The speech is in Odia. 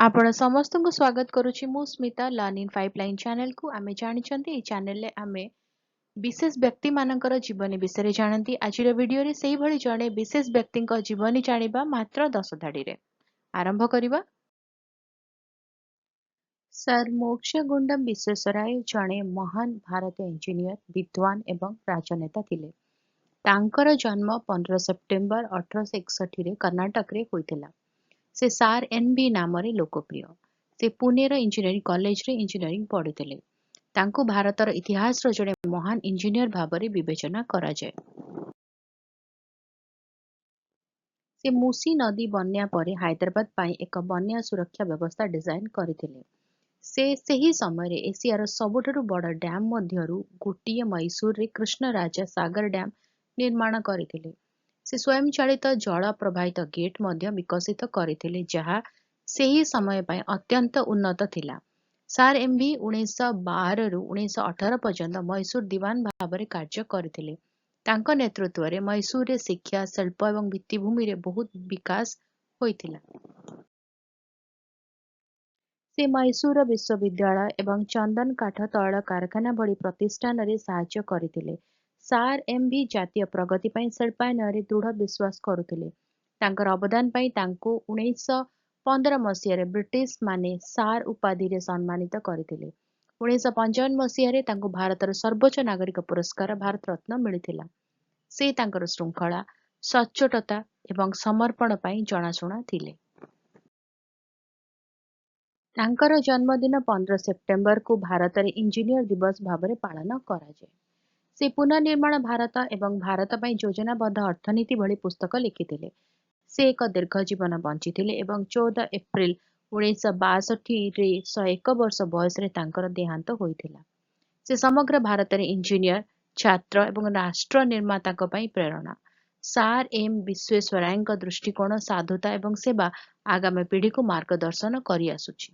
ଆପଣ ସମସ୍ତଙ୍କୁ ସ୍ୱାଗତ କରୁଛି ମୁଁ ସ୍ମିତା ଲର୍ନ ଇନ୍ 5 ଲାଇନ୍ ଚ୍ୟାନେଲକୁ। ଆମେ ଜାଣିଛନ୍ତି ଏହି ଚ୍ୟାନେଲରେ ଆମେ ବିଶେଷ ବ୍ୟକ୍ତିମାନଙ୍କର ଜୀବନୀ ବିଷୟରେ ଜାଣନ୍ତି। ଆଜିର ଭିଡ଼ିଓରେ ସେଇଭଳି ଜଣେ ବିଶେଷ ବ୍ୟକ୍ତିଙ୍କ ଜୀବନୀ ଜାଣିବା ମାତ୍ର 10 ଧାଡ଼ିରେ। ଆରମ୍ଭ କରିବା। ସାର୍ ମୋକ୍ଷଗୁଣ୍ଡମ ବିଶ୍ୱେଶ୍ୱରାୟ ଜଣେ ମହାନ ଭାରତୀୟ ଇଞ୍ଜିନିୟର, ବିଦ୍ୱାନ ଏବଂ ରାଜନେତା ଥିଲେ। ତାଙ୍କର ଜନ୍ମ 15 ସେପ୍ଟେମ୍ବର 1861ରେ କର୍ଣ୍ଣାଟକରେ ହୋଇଥିଲା। ସେ ସାର୍ ଏନ୍ ଭି ନାମରେ ଲୋକପ୍ରିୟ। ସେ ପୁନେର ଇଞ୍ଜିନିୟରିଂ କଲେଜରେ ଇଞ୍ଜିନିୟରିଂ ପଢ଼ିଥିଲେ। ତାଙ୍କୁ ଭାରତର ଇତିହାସର ଜଣେ ମହାନ ଇଞ୍ଜିନିୟର ଭାବରେ ବିବେଚନା କରାଯାଏ। ସେ ମୁସି ନଦୀ ବନ୍ୟା ପରେ ହାଇଦ୍ରାବାଦ ପାଇଁ ଏକ ବନ୍ୟା ସୁରକ୍ଷା ବ୍ୟବସ୍ଥା ଡିଜାଇନ୍ କରିଥିଲେ। ସେ ସେହି ସମୟରେ ଏସିଆର ସବୁଠାରୁ ବଡ଼ ଡ୍ୟାମ୍ ମଧ୍ୟରୁ ଗୋଟିଏ ମୈସୁରରେ କୃଷ୍ଣରାଜା ସାଗର ଡ୍ୟାମ୍ ନିର୍ମାଣ କରିଥିଲେ। ସେ ସ୍ୱୟଂଚାଳିତ ଜଳ ପ୍ରବାହିତ ଗେଟ୍ ମଧ୍ୟ ବିକଶିତ କରିଥିଲେ, ଯାହା ସେହି ସମୟ ପାଇଁ ଅତ୍ୟନ୍ତ ଉନ୍ନତ ଥିଲା। ସାର୍ ଏମ୍ ଭି 1912ରୁ 1918 ପର୍ଯ୍ୟନ୍ତ ମୈସୁର ଦିୱାନ ଭାବରେ କାର୍ଯ୍ୟ କରିଥିଲେ। ତାଙ୍କ ନେତୃତ୍ୱରେ ମୈସୁରରେ ଶିକ୍ଷା, ଶିଳ୍ପ ଏବଂ ଭିତ୍ତିଭୂମିରେ ବହୁତ ବିକାଶ ହୋଇଥିଲା। ସେ ମୈସୁର ବିଶ୍ୱବିଦ୍ୟାଳୟ ଏବଂ ଚନ୍ଦନ କାଠ ତୈଳ କାରଖାନା ଭଳି ପ୍ରତିଷ୍ଠାନରେ ସାହାଯ୍ୟ କରିଥିଲେ। ସାର୍ ଏମ୍ ଭି ଜାତୀୟ ପ୍ରଗତି ପାଇଁ ଶିଳ୍ପାୟନରେ ଦୃଢ଼ ବିଶ୍ୱାସ କରୁଥିଲେ। ତାଙ୍କର ଅବଦାନ ପାଇଁ ତାଙ୍କୁ 1915 ମସିହାରେ ବ୍ରିଟିଶମାନେ ସାର୍ ଉପାଧିରେ ସମ୍ମାନିତ କରିଥିଲେ। 1955 ମସିହାରେ ତାଙ୍କୁ ଭାରତର ସର୍ବୋଚ୍ଚ ନାଗରିକ ପୁରସ୍କାର ଭାରତରତ୍ନ ମିଳିଥିଲା। ସେ ତାଙ୍କର ଶୃଙ୍ଖଳା, ସଚ୍ଚୋଟତା ଏବଂ ସମର୍ପଣ ପାଇଁ ଜଣାଶୁଣା ଥିଲେ। ତାଙ୍କର ଜନ୍ମଦିନ 15 ସେପ୍ଟେମ୍ବରକୁ ଭାରତରେ ଇଞ୍ଜିନିୟର ଦିବସ ଭାବରେ ପାଳନ କରାଯାଏ। ସେ ପୁନର୍ନିର୍ମାଣ ଭାରତ ଏବଂ ଭାରତ ପାଇଁ ଯୋଜନାବଦ୍ଧ ଅର୍ଥନୀତି ଭଳି ପୁସ୍ତକ ଲେଖିଥିଲେ। ସେ ଏକ ଦୀର୍ଘ ଜୀବନ ବଞ୍ଚିଥିଲେ ଏବଂ 14 ଏପ୍ରିଲ 1962ରେ 101 ବର୍ଷ ବୟସରେ ତାଙ୍କର ଦେହାନ୍ତ ହୋଇଥିଲା। ସେ ସମଗ୍ର ଭାରତରେ ଇଞ୍ଜିନିୟର, ଛାତ୍ର ଏବଂ ରାଷ୍ଟ୍ର ନିର୍ମାତାଙ୍କ ପାଇଁ ପ୍ରେରଣା। ସାର୍ ଏମ୍ ବିଶ୍ୱେଶ୍ୱରାୟଙ୍କ ଦୃଷ୍ଟିକୋଣ, ସାଧୁତା ଏବଂ ସେବା ଆଗାମୀ ପିଢ଼ିକୁ ମାର୍ଗଦର୍ଶନ କରିଆସୁଛି।